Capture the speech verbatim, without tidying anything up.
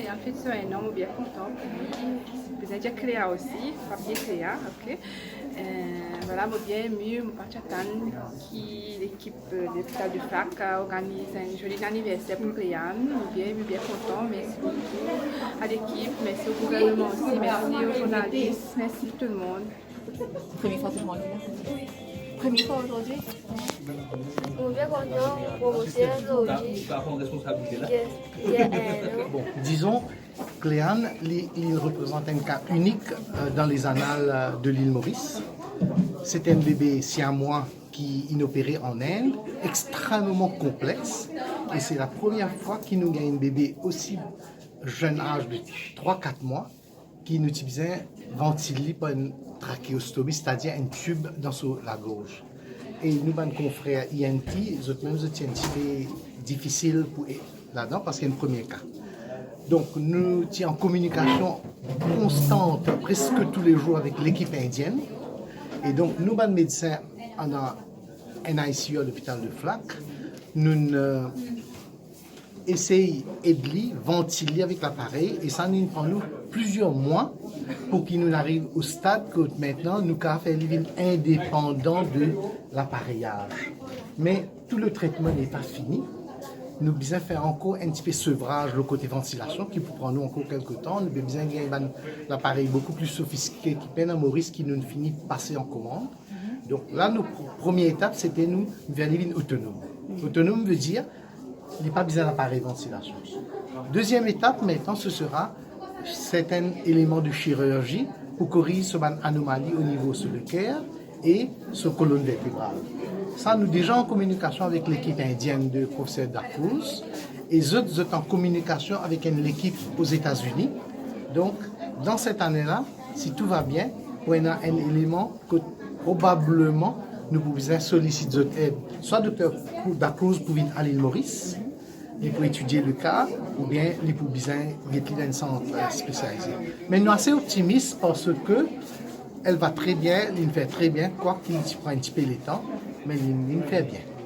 Li fete so enn an, mo bien kontan pou li. Bizin dir Cléa osi, pa bliye Cléa, ok. Euh, vwala, mo bien emi, mo pa ti atann ki lekip, euh, Lopital de Flacq, euh, organiz enn zoli laniverser pou Cléane. Mo bien emi, bien kontan. Mersi boukou a lekip, mersi o gouvernman osi, mersi o zournalis, mersi toulmoun. Première fois tout le monde est là. Première fois aujourd'hui. Mo bien kontan, promosion zordi. Yes, yeah, euh, non. Bon, disons, Cléane, li, li reprezant enn ka inik, euh, dan lezanal, euh, de lil Moris. Se enn bebe siamois ki inn opere an Inde, extrememan konplex, e se la premie fwa ki nou gagn enn bebe osi zenn az, de trwa kat mwa, ki nou ti bizin vantil li par enn trakeostomi, setadir enn tib dan so lagorz. E nou bann konfrer E N T, zot mem, zot ti enn tipe difisil pou e-, ladan, parski enn premie ka. Donk, nou ti an kominikasion konstan, preske toulezour, avek lekip indienn. E donk, nou bann medsin, andan enn I C U a Lopital de Flacq, nou, euh, esey ed li, vantil li avek laparey, e sa inn pran nou plizier mwa pou ki nou ariv o stad kot aster nou kapav fer li vinn indepandan de lapareyaz. Me tou le tretman n'est pas fini. Nou bizin fer ankor enn tipe sevraz lor kote vantilasion ki pou pran nou ankor kelke tan. Nou bizin gagn bann laparey boukou pli sofistike ki pena Moris, ki nou fini pase an komand. Donk la, nou pr-, premie etap, sete nou fer li vinn otonom. Otonom ve dir, li pa bizin laparey vantilasion. Deziem etap, aster, se sera sertin eleman de chirurzi pou koriz so bann anomali o nivo so leker e so kolonn vertebral. Sa, nou deza an kominikasion avek lekip indienn de profeser Da Cruz, e zot, zot an kominikasion avek enn lekip Ozetazini. Donk, dan set ane la, si tou va bien, pou ena enn eleman kot probableman nou pou bizin solisit zot ed, swa dokter Da Cruz pou vinn a Lil Moris, li pou etidie le ka, oubien li pou bizin get li dan enn sant, euh, spesialize. Me nou ase optimis parski li va tre bien, li fer tre bien, kwak li ti pran enn tipe letan, me li, li fer bien.